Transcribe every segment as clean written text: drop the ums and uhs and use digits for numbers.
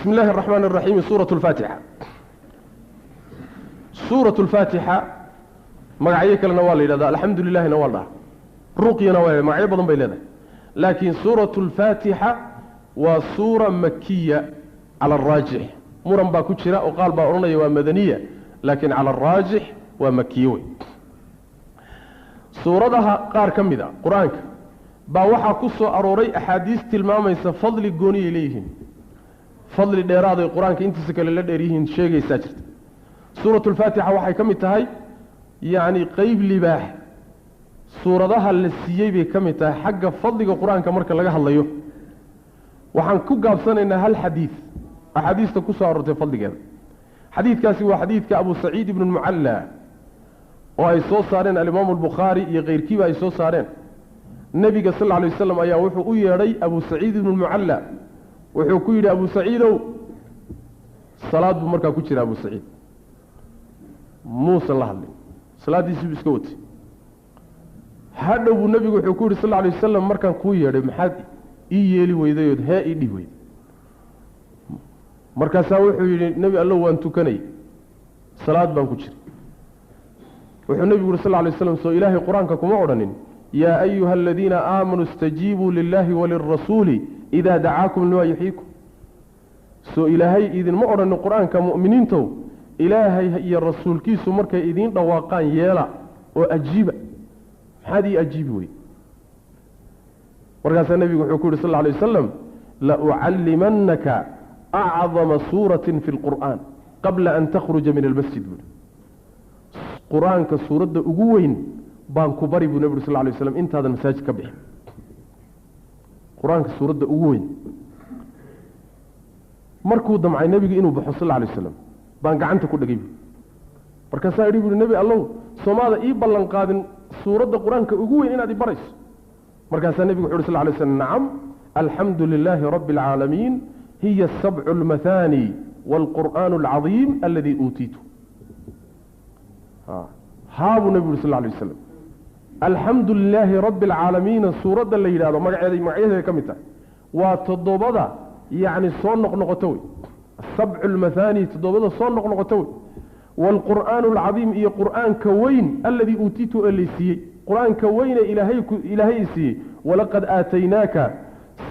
Bismi illaahi araxmaan araxiim. Suurat alfaatixa. Suurat alfaatixa magacyo kalena waa la yidhahdaa, alxamdu lilahina waa la dhahaa, ruqyana waa, magacyo badan bay leedahay, laakiin suuratu alfaatixa waa suura makiya cala araajix. Muran baa ku jira oo qaal baa odhanaya waa madaniya, laakiin cala araajix waa makiye wey. Suuradaha qaar ka mid a qur-aanka baa waxaa ku soo arooray axaadiis tilmaamaysa fadli gooniyay leeyihiin, fadli dheeraaday qur-aanka intiisa kale la dheer yihiin sheegaysaa jirta. Suuratu alfaatixa waxay ka mid tahay, yacni, qeyb libaax suuradaha la siiyey bay ka mid tahay xagga fadliga qur-aanka marka laga hadlayo. Waxaan ku gaabsanaynaa hal xadiid axaadiista ku soo aroortay fadligeeda. Xadiidkaasi waa xadiidka Abu Saciid ibnu Mucalla oo ay soo saareen alimaamu Albukhaari iyo keyrkiiba ay soo saareen. Nebiga sal alla alay wasalam ayaa wuxuu u yeedhay Abu Saciid ibnu Mucalla, wuxuu ku yidhi: "Abu Saciidow." Salaad buu markaa ku jira Abu Saciid, muusan la hadlin, salaaddiisii buu iska watay. Hadhow buu nebigu wuxuu ku yidhi sal alla alay wasalam: "Markaan kuu yeedhay maxaad ii yeeli weyday ood hee ii dhihi weyday?" Markaasaa wuxuu yidhi: "Nebi Allow, waan tukanay, salaad baan ku jiray." Wuxuu nebigu yuri sal lla alay slam: "Soo Ilaahay qur-aanka kuma odhanin: 'Yaa ayuha aladiina aamanuu istajiibuu lilahi walilrasuuli idaa dacaakum limaa yuxyiikum'? Soo Ilaahay idinma odhanin qur-aanka: 'Mu'miniintow, Ilaahay iyo rasuulkiisu markay idiin dhawaaqaan yeela oo ajiiba'? Maxaad ii ajiibi wey?" Markaasaa nebigu wuxuu ku yidhi sal alla alay wasalam: "Laucallimannaka acdama suuratin fi lqur'aan qabla an takhruja min almasjid," buui. "Qur-aanka suuradda ugu weyn baan ku bari," buu nebi uri sal lla alay waslam, "intaadan masaajid ka bixin." Qur-aanka suuradda ugu weyn. Markuu damcay nebigu inuu baxo sal alla alay waslam, baan gacanta ku dhegay buui. Markaasaa idhi, buuhi, "Nebi Allow, soomaada ii ballan qaadin suuradda qur-aanka ugu weyn inaad i barayso?" Markaasaa nebigu wuxu uhi sal lla alay slam: "Nacam, alxamdu lilaahi rabbi alcaalamiin, hiya asabcu almathani waalqur'aanu alcadiim aladii uutiitu." Haa, buu nebigu uri sal lla alay wasalam, alxamdu lilaahi rabbi alcaalamiina suuradda la yidhahdo magaceeda magacyadeeda ka mid tahay, waa toddobada yacni soo noqnoqoto wey, asabcu almathani, toddobada soo noqnoqoto wey, waalqur'aanu alcadiim, iyo qur'aanka weyn, aladii uutiitu, ee laysiiyey, qur-aanka weyne ilaahay Ilaahay i siiyey. Walaqad aataynaaka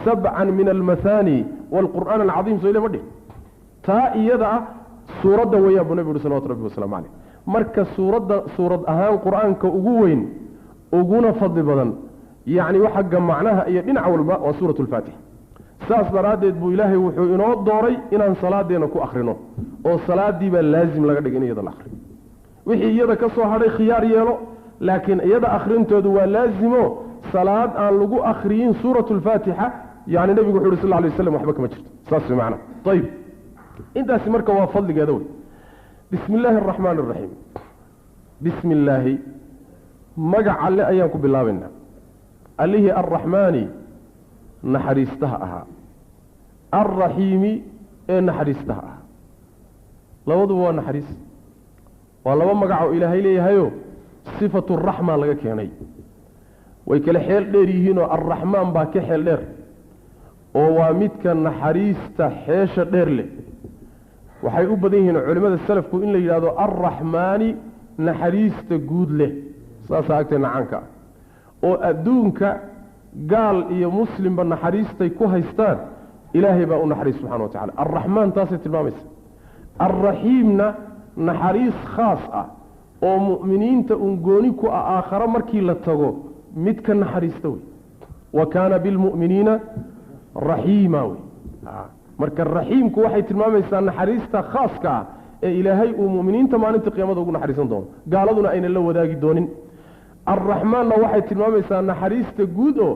sabcan min almathani waalqur'aan alcadiim, soo ile ma dhih? Taa iyada ah suuradda weeyaan, buu nebigu uri salawatu rabbi waslamu caleyh. Marka suuradda suurad ahaan qur-aanka ugu weyn uguna fadli badan, yacni xagga macnaha iyo dhinac walba, waa suuratu alfaatixa. Saas daraaddeed buu Ilaahay wuxuu inoo dooray inaan salaadeena ku akhrino, oo salaadii baa laazim laga dhigay in iyada la akhriyo. Wixii iyada ka soo hadhay khiyaar yeelo, laakiin iyada akhrintoodu waa laazimo. Salaad aan lagu akhriyin suuratu alfaatixa, yani nebigu wuxu uhi sal lla alay waslam, waxba kama jirto. Saas way macnaha. Ayib, intaasi marka waa fadligeeda wey. Bismi illaahi araxmaani araxiim. Bismi illaahi, magac Alle ayaan ku bilaabaynaa, Allihii arraxmaani naxariistaha ahaa, alraxiimi ee naxariistaha ahaa. Labaduba waa naxariis, waa laba magac oo Ilaahay leeyahayo sifatu raxma laga keenay. Way kala xeel dheer yihiinoo Arraxmaan baa ka xeel dheer, oo waa midka naxariista xeesha dheer leh. Waxay u badan yihiin culimmada salafku in la yidhahdo Arraxmaani naxariista guud leh, saasaa agteena caanka ah, oo adduunka gaal iyo muslimba naxariistay ku haystaan Ilaahay baa u naxariis subxana wa tacala. Arraxmaan taasay tilmaamaysa. Arraxiimna naxariis khaas ah oo mu'miniinta uun gooni ku ah, aakharo markii la tago mid ka naxariista wey. Wa kaana bilmu'miniina raxiima wey. Marka raxiimku waxay tilmaamaysaa naxariista khaaska ah ee Ilaahay uu mu'miniinta maalinta qiyaamada ugu naxariisan doono, gaaladuna ayna la wadaagi doonin. Arraxmaanna waxay tilmaamaysaa naxariista guud oo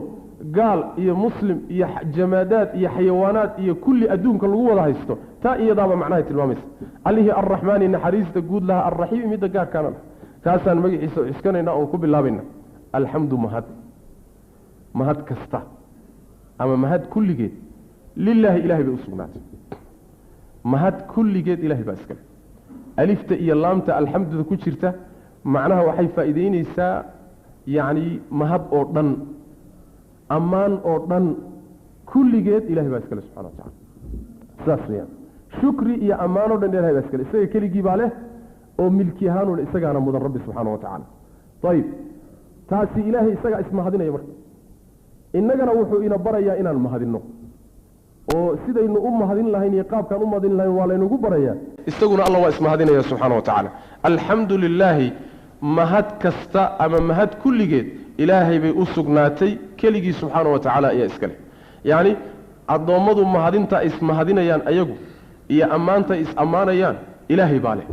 gaal iyo muslim iyo jamaadaad iyo xayawaanaad iyo kulli adduunka lagu wada haysto. Taa iyadaaba macnahay tilmaamaysa. Allihii Arraxmaani naxariista guud lahaa, Arraxiimi midda gaarkaana lah, kaasaan magaciisa ciskanayna oon ku bilaabayna. Alxamdu, mahad, mahad kasta ama mahad kulligeed, lilaahi, Ilahay bay u sugnaatay. Mahad kulligeed Ilahay baa iskale. Alifta iyo laamta alxamduda ku jirta macnaha waxay faa'iideyneysaa, yacni, mahad oo dhan, ammaan oo dhan kulligeed Ilahay baa iskale subxana wa tacala. Saas weyaan. Shukri iyo ammaanoo dhan ilahay baa iskale, isaga keligii baa leh oo milki ahaanuna isagaana mudan rabbi subxaana wa tacaala. Ayib, taasi ilaahay isagaa ismahadinaya. Marka innagana wuxuu ina barayaa inaan mahadinno, oo sidaynu u mahadin lahayn iyo qaabkaan u mahadin lahayn waa laynagu barayaa. Isaguna alla waa ismahadinaya subxaana wa tacaala. Alxamdu lilaahi, mahad kasta ama mahad kulligeed ilaahay bay u sugnaatay keligii subxaana wa tacaala ayaa iska leh. Yacni addoommadu mahadinta ay ismahadinayaan ayagu iyo ammaanta ay is-ammaanayaan ilaahay baa leh.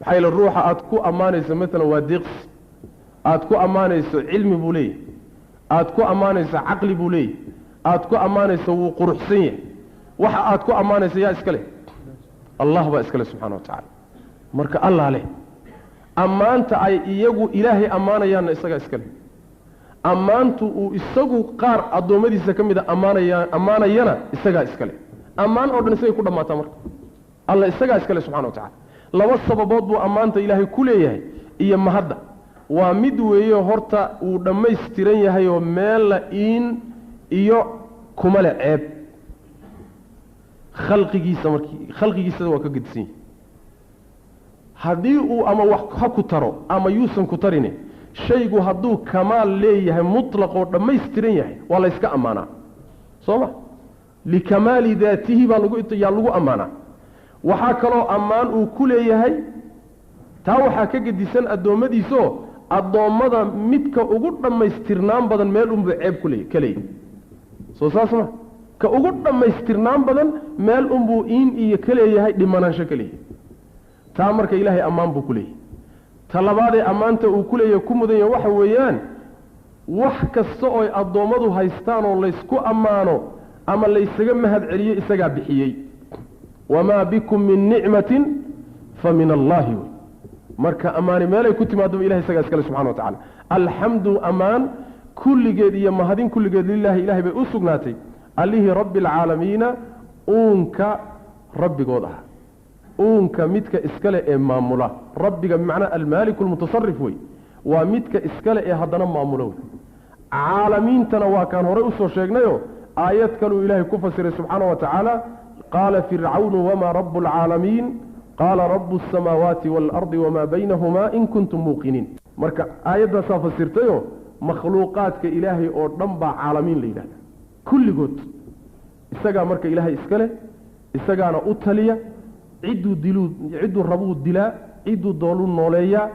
Maxaa yeele ruuxa aad ku ammaanayso maalan waa deeqsi, aad ku ammaanayso cilmi buu leeyahy, aad ku ammaanayso caqli buu leeyahy, aad ku ammaanayso wuu quruxsan yahay, waxa aad ku ammaanayso yaa iska leh? Allah baa iska leh subxana wa tacaala. Marka allah leh ammaanta ay iyagu ilaahay ammaanayaanna isagaa iska leh. Ammaantu uu isagu qaar addoommadiisa ka mida ammaanaya ammaanayana isagaa iska leh. Ammaan oo dhan isagay ku dhammaataa. Marka alla isagaa iska leh subxana wa tacala. Laba sababood buu ammaanta ilaahay ku leeyahay iyo mahadda. Waa mid weeye, horta uu dhammaystiran yahayoo meella iin iyo kuma le ceeb khalqigiisa. Markii khalqigiisada waa ka gedisan yahay, haddii uu ama wax ha ku taro ama yuusan ku tarine, shaygu hadduu kamaal leeyahay mutlaq oo dhammaystiran yahay waa la yska ammaanaa, soo ma? Likamaali daatihi baa lagu yaa lagu ammaanaa. Waxaa kaloo ammaan uu ku leeyahay, taa waxaa ka gedisan addoommadiisoo addoommada midka ugu dhammaystirnaan badan meel unbuu ceeb ku leey ka leeyahay, soo saas ma? Ka ugu dhammaystirnaan badan meel unbuu iin iyo ka leeyahay, dhimanaansho ka leeyahay. Taa marka ilaahay ammaan buu ku leeyahay. Ta labaadee ammaanta uu ku leeyahay ku mudan yahay waxa weeyaan, wax kasta ooy addoommadu haystaan oo laysku ammaano ama laysaga mahad celiyo isagaa bixiyey. Wamaa bikum min nicmatin fa min allaahi wey. Marka ammaani meelay ku timaadaba ilahay isagaa iskale subxana wa tacala. Alxamdu, ammaan kulligeed iyo mahadin kulligeed, lilaahi, ilahay bay u sugnaatay, allihii rabbi alcaalamiina, uunka rabbigood ah, uunka midka iskale ee maamula. Rabbiga bimacnaa almaaliku almutasarif wey, waa midka iskale ee haddana maamula wey. Caalamiintana waa kaan horey usoo sheegnayo, aayad kaluu ilaahay ku fasiray subxaana wa tacaala: qaala fircawnu wamaa rabu alcaalamiin, qaala rabu asamaawaati waalardi wamaa baynahumaa in kuntum muuqiniin. Marka aayaddaasaa fasirtayo, makhluuqaadka ilaahay oo dhan baa caalamiin la yidhahda kulligood. Isagaa marka ilaahay iska leh, isagaana u taliya. Cidduu diluu, cidduu rabuu dilaa, cidduu doonuu nooleeyaa,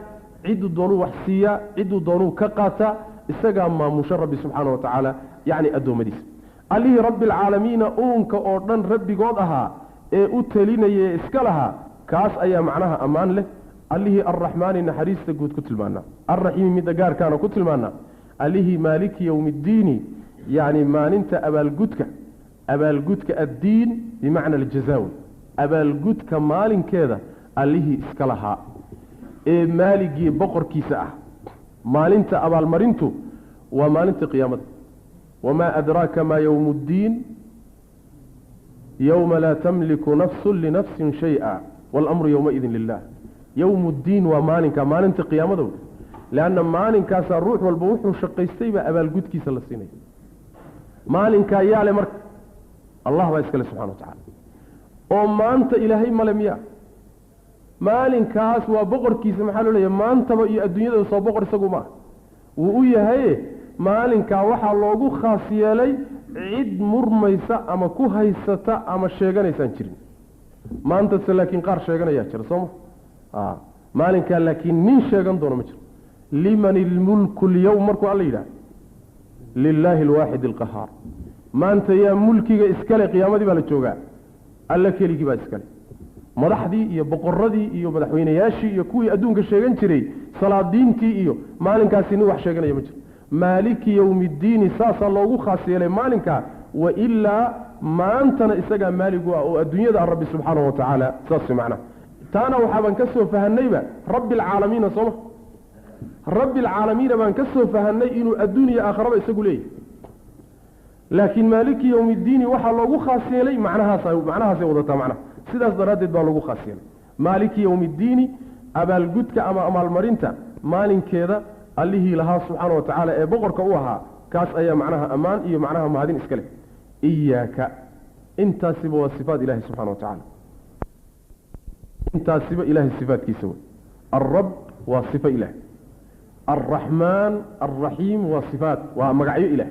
cidduu doonuu wax siiyaa, cidduu doonuu ka qaataa. Isagaa maamusho rabbi subxaana wa tacaala, yacni addoommadiisa. Allihii rabbi alcaalamiina, uunka oo dhan rabbigood ahaa ee u talinaya ee iska lahaa, kaas ayaa macnaha ammaan leh. Allihii arraxmaani, naxariista guud ku tilmaanaa, alraxiimi, midda gaarkaana ku tilmaanaa, allihii maaliki yowmi iddiini, yacni maalinta abaalgudka. Abaalgudka, addiin bimacna aljazaawi, abaalgudka maalinkeeda allihii iska lahaa ee maaligii boqorkiisa ah. Maalinta abaalmarintu waa maalinta qiyaamada. Wamaa adraaka maa yowmu ddiin, yowma laa tamliku nafsu linafsin shay-a waalamru yowmaidin lilah. Yowmu ddiin waa maalinka, maalinta qiyaamada wey, leanna maalinkaasaa ruux walba wuxuu shaqaystay baa abaalgudkiisa la siinaya. Maalinkaa yaale marka allah baa iskale subxana wa tacala. Oo maanta ilaahay male miya? Maalinkaas waa boqorkiisa. Maxaa loo leeyahy? Maantaba iyo adduunyadaba soo boqor isagu maaha, wuu u yahaye. Maalinkaa waxaa loogu khaas yeelay cid murmaysa ama ku haysata ama sheeganaysaan jirin. Maantase laakiin qaar sheeganayaa jira, sooma? Maalinkaa laakiin nin sheegan doono ma jiro. Liman ilmulku lyowm, markuu alla yidhaha, lilaahi alwaaxid alqahaar. Maanta yaa mulkiga iskale? Qiyaamadii baa la joogaa, alla keligii baa iskale. Madaxdii iyo boqoradii iyo madaxweynayaashii iyo kuwii adduunka sheegan jiray, salaadiintii iyo maalinkaasi nin wax sheeganaya ma jiro. Maaliki yowmi ddiini saasaa loogu khaas yeelay maalinkaa, wailaa maantana isagaa maaligu ah oo adduunyada ah rabbi subxaanahu wa tacaala. Saas macnaha. Taana waxaabaan ka soo fahanayba rabbi alcaalamiina, sooma? Rabbi alcaalamiina baan ka soo fahanay inuu adduun iyo aakharaba isagu leeyahay, laakiin maaliki yowmi ddiini waxaa loogu khaas yeelay macnahaas, macnahaasay wadataa macnaha. Sidaas daraaddeed baa loogu khaas yeelay maaliki yowmi ddiini, abaalgudka ama amaalmarinta maalinkeeda allihii lahaa subxaana wa tacaala ee boqorka u ahaa, kaas ayaa macnaha ammaan iyo macnaha mahadin iska leh. Iyaaka Intaasiba waa sifaat Ilaahi subxana wa tacaala, intaasiba Ilahay sifaatkiisa wey. Alrab waa sifo ilaah, alraxmaan alraxiim waa sifaat, waa magacyo ilaah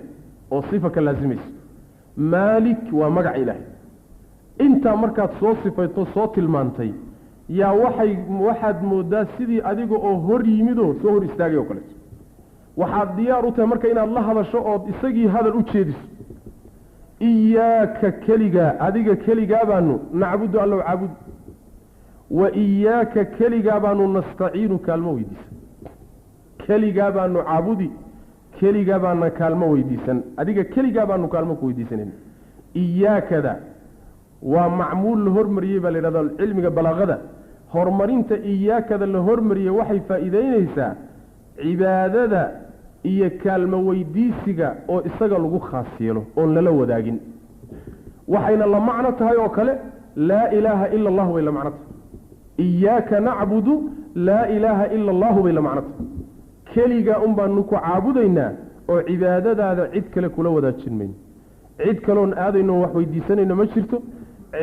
oo sifa ka laasimayso. Maalik waa magac ilaah. Intaa markaad soo sifayto soo tilmaantay yaa waxaad moodaa sidii adiga oo hor yimidoo soo hor istaagay oo kaleeto. Waxaad diyaar u tahay marka inaad la hadasho ood isagii hadal u jeediso. Iyaaka keligaa, adiga keligaa baanu nacbudu allow caabud, wa iyaaka keligaa baanu nastaciinu kaalmo weydiisan. Keligaa baanu caabudi, keligaa baana kaalmo weydiisan, adiga keligaa baanu kaalmo ku weydiisanayna. Iyaakada waa macmuul la hormariyey baa la yidhahdaa cilmiga balaaqada. Horumarinta iyaakada la hormariyey waxay faa'iideynaysaa cibaadada iyo kaalmo weydiisiga oo isaga lagu khaas yeelo oon lala wadaagin. Waxayna la macno tahay oo kale laa ilaaha ila allahu bay la macno tahay. Iyaaka nacbudu laa ilaaha ila allahu bay la macno tahay. Keligaa un baanu ku caabudaynaa oo cibaadadaada cid kale kula wadaajin mayno, cid kaloon aadayno wax weydiisanayno ma jirto,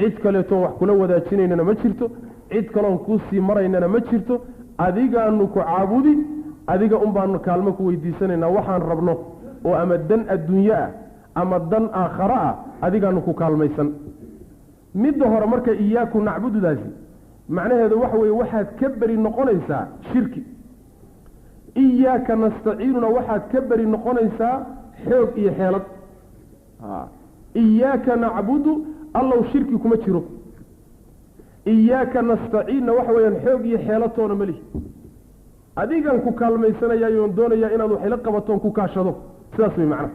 cid kaleetoon wax kula wadaajinaynona ma jirto, cid kaloon kuusii maraynana ma jirto. Adigaanu ku caabudi, adiga un baanu kaalmo ku weydiisanaynaa waxaan rabno oo ama dan adduunye ah ama dan aakhare ah, adigaanu ku kaalmaysan. Midda hore marka iyaaku nacbududaasi macnaheedu waxa weeye waxaad ka beri noqonaysaa shirki. Iyaaka nastaciinuna waxaad ka beri noqonaysaa xoog iyo xeelad. Iyaaka nacbudu allow shirki kuma jiro, iyaaka nastaciinna waxa weeyaan xoog iyo xeelatoona ma lihi, adigaan ku kaalmaysanayaayoon doonayaa inaad wax ila qabatoon ku kaashado. Sidaas way macnaha.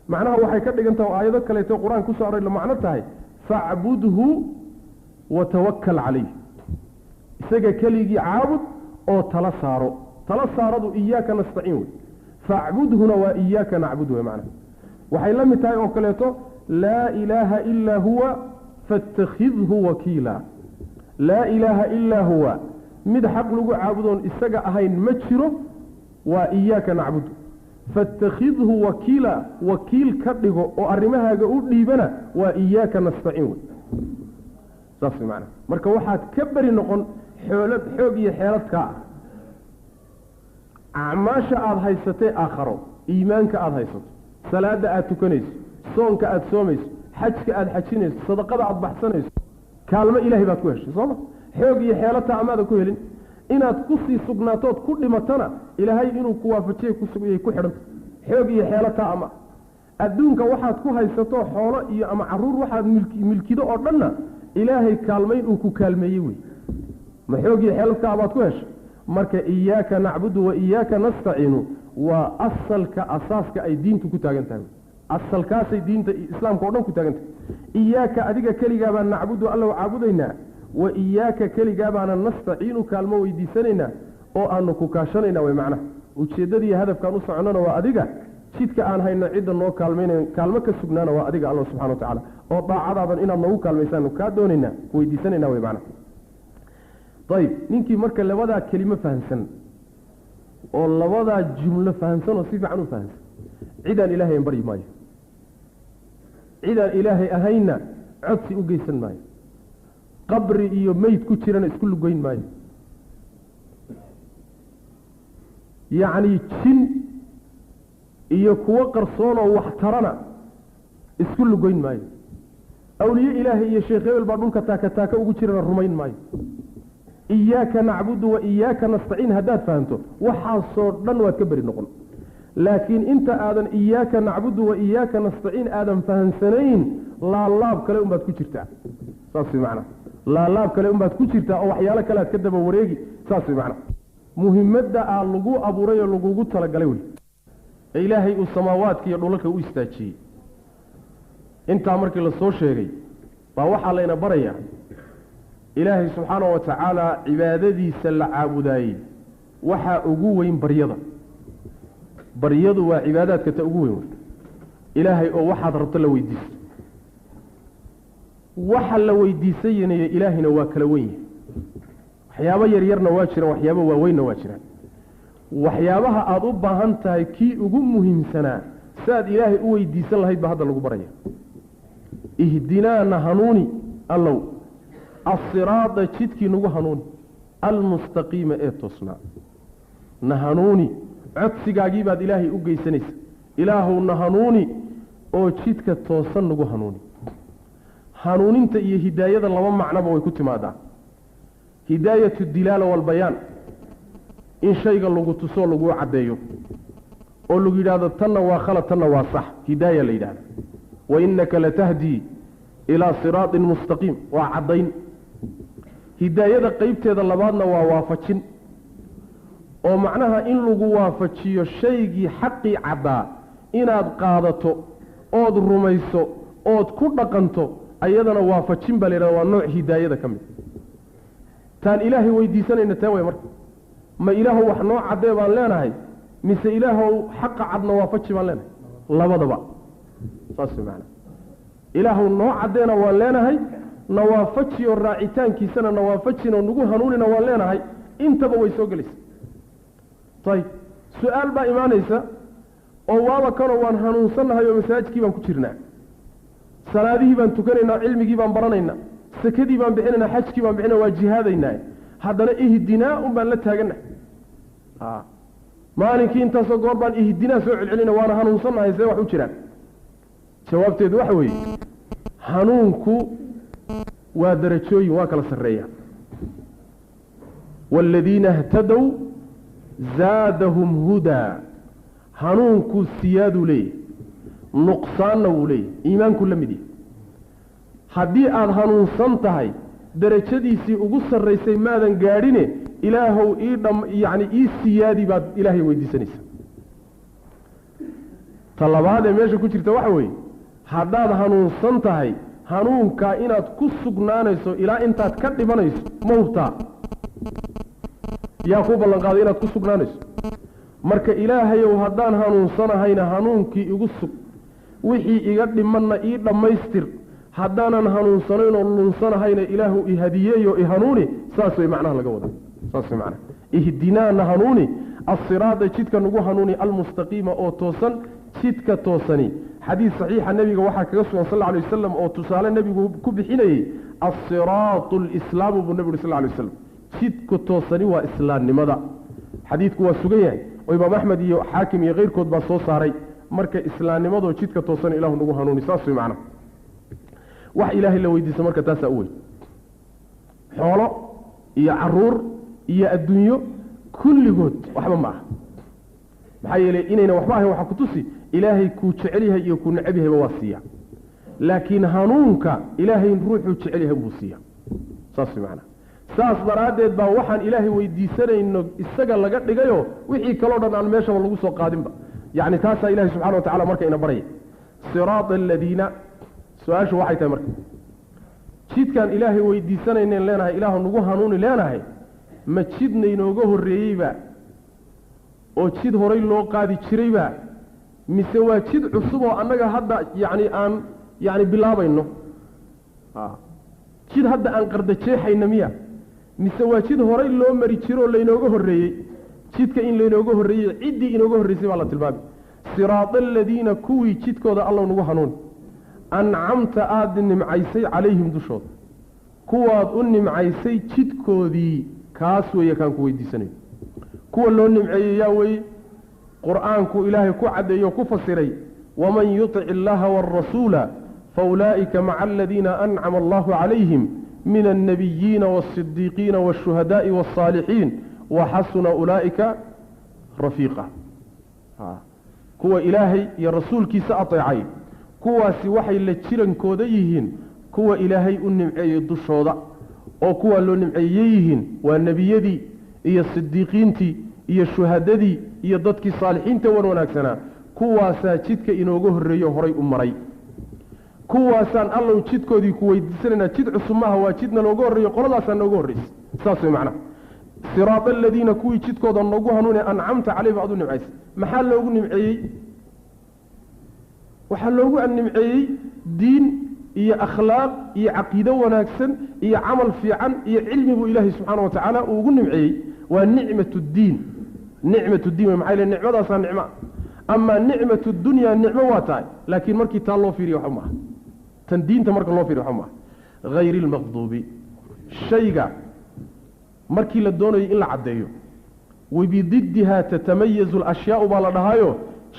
Macnaha waxay ka dhigan tahay oo aayado kaleeto qur-aan kusoo aroray la macno tahay facbudhu wa tawakkal calayh, isaga keligii caabud oo tala saaro. Tala saaradu iyaaka nastaciin wey, facbudhuna waa iyaaka nacbud wey. Macnaha waxay la mid tahay oo kaleeto laa ilaaha ilaa huwa faاtakhidhu wakiila. Laa ilaaha ilaa huwa, mid xaq lagu caabudoon isaga ahayn ma jiro, waa iyaaka nacbudu. Faاtakhidhu wakiila, wakiil ka dhigo oo arrimahaaga u dhiibana, waa iyaaka nastaciin wey. Saas way macnaha. Marka waxaad ka beri noqon xoolad, xoog iyo xeeladkaa ah. Acmaasha aada haysatee aakharo, iimaanka aada haysato, salaada aada tukanayso, soonka aada soomayso, xajka aada xajinayso, sadaqada aada baxsanayso, kaalmo ilahay baad ku heshay sooma? Xoog iyo xeelataa amaadan ku helin. Inaad kusii sugnaatood ku dhimatana ilaahay inuu ku waafajiyay kusugayay ku xidhanta, xoog iyo xeelataa ama adduunka waxaad ku haysato xoolo iyo ama caruur waxaad milkido oo dhanna ilaahay kaalmayn uu ku kaalmeeyey wey. Ma xoog iyo xeeladkaa baad ku heshay? Marka iyaaka nacbudu wa iyaaka nastaciinu waa asalka, asaaska ay diintu ku taagan tahay. Asalkaasay diinta islaamka o dhan ku taagan tahay. Iyaaka, adiga keligaa baan nacbudu allow caabudaynaa, wa iyaaka keligaa baana nastaciinu kaalmo weydiisanaynaa oo aanu ku kaashanayna way macnaha. Ujeeddadii hadafkaan u soconnona waa adiga, jidka aan hayno cidda noo kaalmaynayo kaalmo ka sugnaana waa adiga alla subxana wa tacala, oo daacadaadan inaad noogu kaalmaysaanu kaa doonaynaa, ku weydiisanayna way macnaha. Ayib, ninkii marka labadaa kelimo fahamsan oo labadaa jumlo fahamsan oo si fiican u fahamsan, cidaan ilaahay an baryi maayo, cidaan ilaahay ahaynna codsi u geysan maayo, qabri iyo meyd ku jirana isku lugeyn maayo, yacni jin iyo kuwo qarsoonoo wax tarana isku lugeyn maayo, awliye ilaahay iyo sheekh hebel baa dhulka taaka taaka ugu jirana rumayn maayo. Iyaaka nacbudu wa iyaaka nastaciin haddaad fahamto, waxaasoo dhan waad ka beri noqon. Laakiin inta aadan iyaaka nacbudu wa iyaaka nastaciin aadan fahamsanayn, laalaab kale unbaad ku jirtaa. Saas way macnaha, laalaab kale unbaad ku jirtaa oo waxyaalo kale aad ka daba wareegi. Saas way macnaha. Muhimadda aa lagu abuuray oo lagugu talagalay wey ee ilaahay uu samaawaadka iyo dhulalka u istaajiyey. Intaa markii lasoo sheegay baa waxaa layna barayaa ilaahay subxaana wa tacaala cibaadadiisa la caabudaayey waxaa ugu weyn baryada. Baryadu waa cibaadaadka ta ugu weyn wey. Ilaahay oo waxaad rabto la weydiisto, waxa la weydiisanaya ilaahayna waa kala wen yahay. Waxyaabo yaryarna waa jiraan, waxyaabo waaweynna waa jiraan. Waxyaabaha aada u baahan tahay kii ugu muhiimsanaa si aad ilaahay u weydiisan lahayd baa hadda lagu baraya. Ihdinaa na hanuuni allow, asiraada jidkii nagu hanuuni, almustaqiima ee toosnaa na hanuuni. Codsigaagii baad Ilaahay u geysanaysa, Ilaahow na hanuuni oo jidka toosan nagu hanuuni. Hanuuninta iyo hidaayada laba macnoba way ku timaadaa. Hidaayatu dilaala walbayaan, in shayga lagu tusoo laguu caddeeyo oo lagu yidhahdo tanna waa khalad, tanna waa sax, hidaaya la yidhahda. Wa innaka latahdii ilaa siraatin mustaqiim, waa caddayn. Hidaayada qeybteeda labaadna waa waafajin, oo macnaha in lagu waafajiyo shaygii xaqii caddaa inaad qaadato ood rumayso ood ku dhaqanto, ayadana waafajin baa la yidhahda, waa nooc hidaayada ka mid. Taan Ilaahay weydiisanayna tee way marka, ma Ilaahow wax noo caddee baan leenahay, mise Ilaahow xaqa cadna waafaji baan leenahay? Labadaba saas way macnaa. Ilaahow noo caddeena waan leenahay, na waafaji oo raacitaankiisana na waafajin oo nagu hanuunina waan leenahay, intaba way soo gelaysa. Ayib, su-aal baa imaanaysa oo waaba kanoo waan hanuunsannahay oo masaajidkii baan ku jirnaa, salaadihii baan tukanaynaa, cilmigii baan baranaynaa, sakadii baan bixinaynaa, xajkii baan bixinaa, waa jihaadaynaa, haddana ihdinaa un baan la taagannahay. Maalinkii intaasoo goor baan ihdinaa soo celcelina, waana hanuunsannahay, see wax u jiraan? Jawaabteedu waxa weeye, hanuunku waa darajooyin, waa kala sarreeya. Waaladiina htadow zaadahum hudaa, hanuunku siyaaduu leeyahy, nuqsaanna wuu leeyahy, iimaanku la mid yahay. Haddii aada hanuunsan tahay, darajadiisii ugu sarraysay maadan gaadhine, Ilaahow ii dham, yacni ii siyaadi baad Ilaahay weydiisanaysaa. Ta labaad ee meesha ku jirta waxa weeye, haddaad hanuunsan tahay, hanuunkaa inaad ku sugnaanayso ilaa intaad ka dhimanayso ma hubtaa? Yaa kuu ballanqaaday inaad ku sugnaanayso? Marka Ilaahayow haddaan hanuunsanahayna hanuunkii igu sug, wixii iga dhimanna ii dhammaystir. Haddaanan hanuunsanayn oo lunsanahayna Ilaahu i hadiyeeyo i hanuuni. Saas way macnaha laga wadaa, saas way macnaha. Ihdinaana hanuuni, asiraada jidka nagu hanuuni, almustaqiima oo toosan. Jidka toosani xadiis saxiixa nebiga waxaa kaga sugan sal alay wasalam, oo tusaale nebigu ku bixinayey, asiraatu alislaamu buu nebigu sal lay waslam, jidka toosani waa islaamnimada. Xadiidku waa sugan yahay oo Imaam Axmed iyo Xaakim iyo keyrkood baa soo saaray. Marka islaamnimadoo jidka toosan Ilahu nagu hanuuni, saas way macnaha. Wax Ilaahay la weydiista marka taasaa u weyn. Xoolo iyo caruur iyo adduunyo kulligood waxba ma aha. Maxaa yeelay inayna waxba ahayn waxaa ku tusi, Ilaahay kuu jecel yahay iyo kuu necab yahayba waa siiya, laakiin hanuunka Ilaahay ruuxuu jecel yahay buu siiya, saas way macnaha. Saas daraaddeed baa waxaan Ilaahay weydiisanayno isaga laga dhigayo, wixii kaloo dhan aan meeshaba lagu soo qaadinba. Yacni taasaa Ilahay subxana wa tacala marka ina baraya siraata aladiina. Su-aashu waxay tahay marka, jidkaan Ilaahay weydiisanaynen leenahay Ilaahu nagu hanuuni leenahay, ma jidna inooga horreeyeyba oo jid horay loo qaadi jirayba, mise waa jid cusub oo annaga hadda yacni aan yacni bilaabayno? Jid hadda aan qardajeexayna miya, mise waa jid horay loo mari jiroo laynooga horreeyey? Jidka in laynooga horreeyey, ciddii inooga horreysay baa la tilmaamay. Siraada aladiina, kuwii jidkooda allow nagu hanuuni, ancamta aada nimcaysay, calayhim dushooda, kuwaad u nimcaysay jidkoodii, kaas weeye kaan ku weydiisanayo. Kuwa loo nimceeyey yaa weeye? Qur-aanku Ilaahay ku caddeeyo, ku fasiray: waman yutic illaha waalrasuula faulaa'ika maca aladiina ancama allahu calayhim min alnabiyiina waasidiiqiina waashuhadaai waalsaalixiin waxasuna ulaa'ika rafiiqa. Kuwa Ilaahay iyo rasuulkiisa ateecay, kuwaasi waxay la jirankooda yihiin kuwa Ilaahay u nimceeyey dushooda, oo kuwa loo nimceeyey yihiin waa nebiyadii iyo sidiiqiintii iyo shuhadadii iyo dadkii saalixiinta wan wanaagsanaa. Kuwaasaa jidka inooga horreeyo horay u maray, kuwaasaan allow jidkoodii ku weydiisanaynaa. Jid cusub maaha, waa jidna looga horreeyo, qoladaasaa nooga horreysay, saas way macnaha. Siraada aladiina, kuwii jidkooda noogu hanuune, ancamta calayhim aad u nimcaysay. Maxaa loogu nimceeyey? Waxaa loogu nimceeyey diin iyo akhlaaq iyo caqiido wanaagsan iyo camal fiican iyo cilmi buu Ilaahay subxaana wa tacaala uu ugu nimceeyey. Waa nicmat ddiin, nicmat ddiin wey. Maxaa yele nicmadaasaa nicmo. Amaa nicmat dunya nicmo waa tahay, laakiin markii taa loo fiiriya waxba maaha. Tan diinta marka loo fiiriyo waxa ma hayri almaqduubi, shayga markii la doonayo in la caddeeyo, wabididdiha tatamayazu alashyaau baa la dhahayo.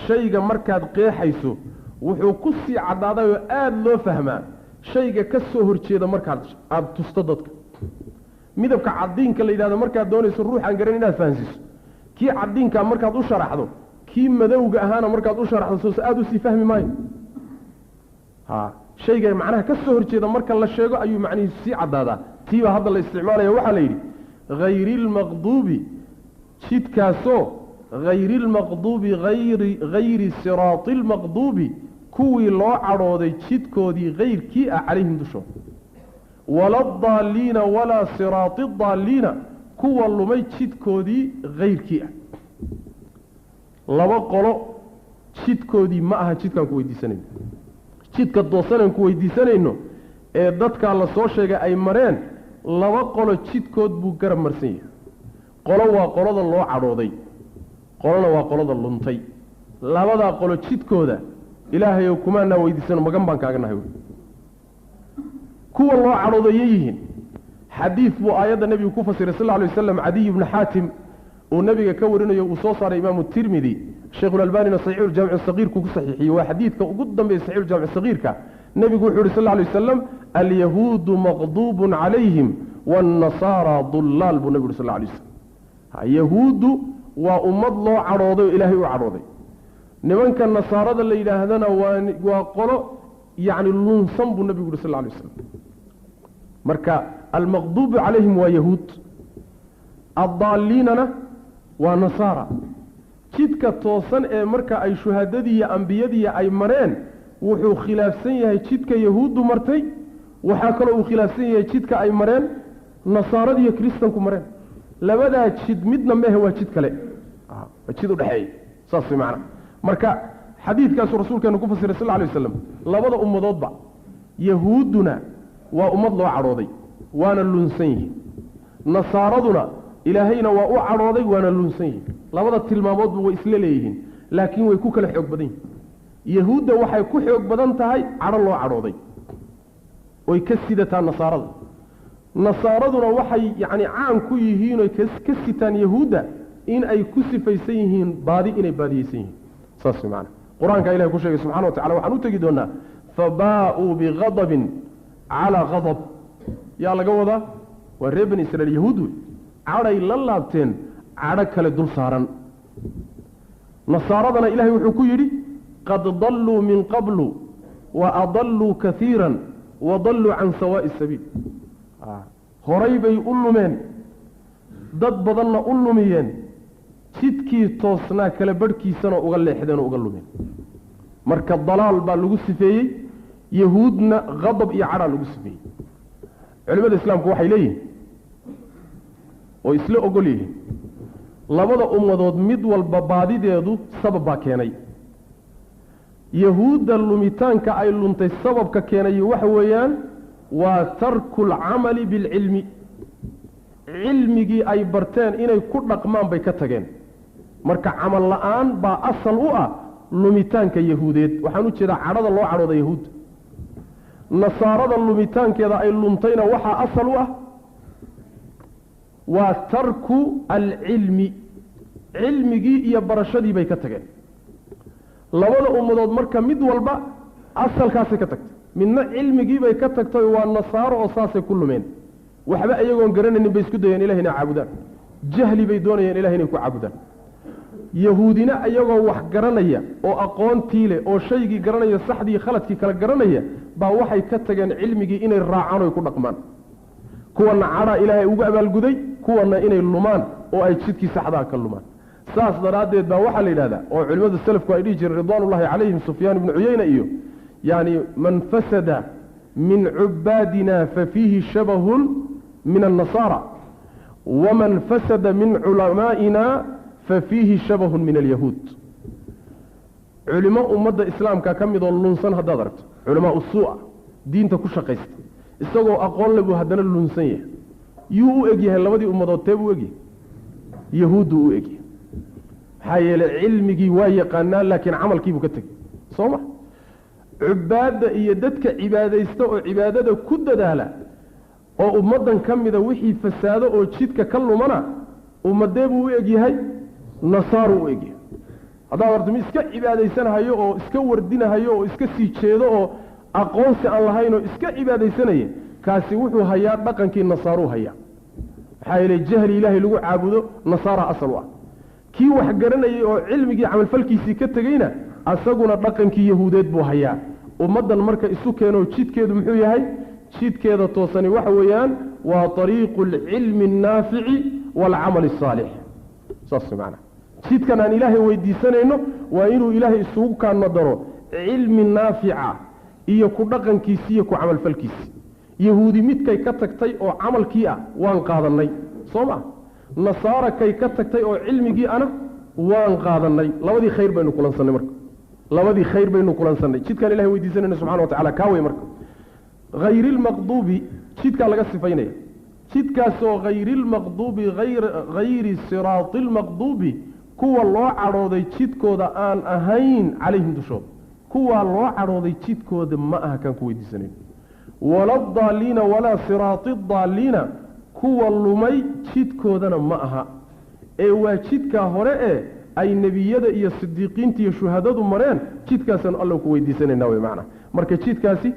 Shayga markaad qeexayso wuxuu ku sii caddaadayoo aada loo fahmaa shayga ka soo horjeeda markaad aada tusto dadka. Midabka cadiinka la yidhahdo markaad doonayso ruuxaan garan inaad fahansiiso, kii cadiinkaa markaad u sharaxdo, kii madowga ahaana markaad u sharaxdo, soose aada usii fahmi maayo. Ha, shayga macnaha ka soo horjeeda marka la sheego ayuu macnihiisu sii caddaadaa. Tiibaa hadda la isticmaalaya. Waxaa la yidhi hayri lmaqduubi, jidkaasoo hayri lmaqduubi, hayri siraati lmaqduubi, kuwii loo cadhooday jidkoodii hayrkii ah, calayhim dushooda, wala adaalliina walaa siraati adaalliina, kuwa lumay jidkoodii hayrkii ah. Laba qolo jidkoodii ma aha jidkaan ku weydiisanayno. Jidka doosanaan ku weydiisanayno ee dadkaa la soo sheegay ay mareen, laba qolo jidkood buu garab marsan yahay. Qolo waa qolada loo cadhooday, qolona waa qolada luntay. Labadaa qolo jidkooda Ilaahayow kumaanaa weydiisano, magan baan kaaga nahay. Kuwa loo cadhooday yay yihiin? Xadiid buu aayadda nebigu ku fasiray sal lla lay waslam, Cadiy bnu Xaatim uu nebiga ka warinayo, uu soo saaray Imaamu Tirmidi, Sheikhulalbanina Saxiixuljaamic Sagiirku ku saxiixiyey. Waa xadiidka ugu dambeeya Saxiixuljaamic Sagiirka. Nebigu wuxuu yidhi sal lla lay wasalam: alyahuudu maqduubun calayhim waannasaara dullaal, buu nebigu yuri sal lla lay waslam. Yahuuddu waa ummad loo cadhooday oo Ilaahay u cadhooday. Nimanka nasaarada la yidhaahdana waa qolo yacni lunsan, buu nebigu yuri sal lla lay waslam. Marka almaqduubu calayhim waa yahuud, addaalliinana waa nasaara. Jidka toosan ee marka ay shuhadadii iyo ambiyadii ay mareen wuxuu khilaafsan yahay jidka yahuuddu martay. Waxaa kaloo uu khilaafsan yahay jidka ay mareen nasaaradiiyo kiristanku mareen. Labadaa jid midna mehe, waa jid kale, waa jid udhexeeya. Saas way macana. Marka xadiidkaasuu rasuulkeenu ku fasiray sal lla lay waslam labada ummadoodba. Yahuudduna waa ummad loo cadhooday, waana lunsan yihiin. Nasaaraduna Ilaahayna waa u cadhooday, waana lunsan yihiin. Labada tilmaamoodba way isla leeyihiin, laakiin way ku kala xoog badan yihiin. Yahuudda waxay ku xoog badan tahay cadho loo cadhooday oy ka sidataa nasaarada. Nasaaraduna waxay yacni caan ku yihiin oy ka sitaan yahuudda in ay ku sifaysan yihiin baadi, inay baadiyeysan yihiin. Saas way macana. Qur-aankaa Ilahay ku sheegay subxana wa tacala. Waxaan u tegi doonaa fabaa'uu bighadabin calaa ghadab. Yaa laga wadaa? Waa reer Bani Israiil, yahuud wey. Cadhay la laabteen cadho kale dul saaran. Nasaaradana Ilahay wuxuu ku yidhi: qad dalluu min qablu wa adalluu kaiira wa dalluu can sawaa'i sabiil. Horay bay u lumeen, dad badanna u lumiyeen, jidkii toosnaa kala barhkiisana uga leexdeen oo uga lumeen. Marka dalaal baa lagu sifeeyey yahuudna, khadab iyo cadhaa lagu sifeeyey. Culimada islaamku waxay leeyihiin oo isla ogol yihiin labada ummadood mid walba baadideedu sabab baa keenay. Yahuudda lumitaanka ay luntay sababka keenay waxa weeyaan waa tarku alcamali bilcilmi. Cilmigii ay barteen inay ku dhaqmaan bay ka tageen. Marka camal la-aan baa asal u ah lumitaanka yahuudeed. Waxaan u jeedaa cadhada loo cadhooda yahuudda. Nasaarada lumitaankeeda ay luntayna waxaa asal u ah waa tarku alcilmi, cilmigii iyo barashadii bay ka tageen. Labada ummadood marka mid walba asalkaasay ka tagtay. Midna cilmigii bay ka tagtay, waa nasaaro, oo saasay ku lumeen. Waxba iyagoon garanaynin bay isku dayeen Ilahi inay caabudaan, jahli bay doonayeen Ilahi inay ku caabudaan. Yahuudina iyagoo wax garanaya oo aqoontii leh oo shaygii garanaya, saxdii khaladkii kala garanaya, baa waxay ka tageen cilmigii inay raacaan oy ku dhaqmaan. Kuwana cadhaa Ilaahay ugu abaalguday, kuwana inay lumaan oo ay jidkii saxdaa ka lumaan. Saas daraaddeed baa waxaa la yidhahdaa oo culimmada selafku ay dhihi jireen ridwaanullahi calayhim, Sufyaan ibnu Cuyeyna iyo yani: man fasada min cubaadina fafiihi shabahun min annasaara, waman fasada min culamaa'ina fafiihi shabahun min alyahuud. Culimo ummadda islaamka ka midoo lunsan haddaad aragto, culamaa usuu'a diinta ku shaqaysta, isagoo aqoon le buu haddana lunsan yahay. Yuu u egyahay? Labadii ummadood tee buu egyahay? Yahuudduu u egyahay. Maxaa yeelay cilmigii waa yaqaanaa, laakiin camalkiibuu ka tegey. Soo ma? Cubaadda iyo dadka cibaadaysta oo cibaadada ku dadaala oo ummaddan ka mida wixii fasaado oo jidka ka lumana, ummadee buu u egyahay? Nasaaruu u egyahay. Haddaad horta mi iska cibaadaysanahayo oo iska wardinahayo oo iska sii jeedo oo aqoonsi aan lahayn oo iska cibaadaysanaya, kaasi wuxuu hayaa dhaqankii nasaaruu hayaa. Maxaa yeelay jahli ilaahay lagu caabudo nasaara asal u ah. Kii wax garanayay oo cilmigii camalfalkiisii ka tegeyna, asaguna dhaqankii yahuudeed buu hayaa. Ummaddan marka isu keenoo jidkeedu muxuu yahay? Jidkeeda toosani waxa weeyaan waa ariiqu alcilmi annaafici waalcamali asaalix. Saas macana. Jidkan aan ilaahay weydiisanayno waa inuu ilaahay isugu kaanno daro cilmi naafica iyo ku dhaqankiisi iyo ku camalfalkiisi. Yahuudi midkay ka tagtay oo camalkii ah waan qaadannay, soo ma? Nasaara kay ka tagtay oo cilmigii ana waan qaadannay. Labadii khayr baynu kulansannay marka, labadii khayr baynu kulansannay. Jidkaan ilahay weydiisanayno subxana wa tacala kaa wey. Marka hayri lmaqduubi, jidkaa laga sifaynaya, jidkaasoo hayri lmaqduubi, hayri siraati lmaqduubi, kuwa loo cadhooday jidkooda aan ahayn, calayhim dushooda, kuwaa loo cadhooday jidkooda ma aha kaan ku weydiisanayno. Wala addaaliina, walaa siraati addaaliina, kuwa lumay jidkoodana ma aha, ee waa jidkaa hore ee ay nebiyada iyo sidiiqiinta iyo shuhadadu mareen. Jidkaasaanu alla ku weydiisanayna wey macna. Marka jidkaasi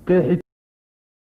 qeexi.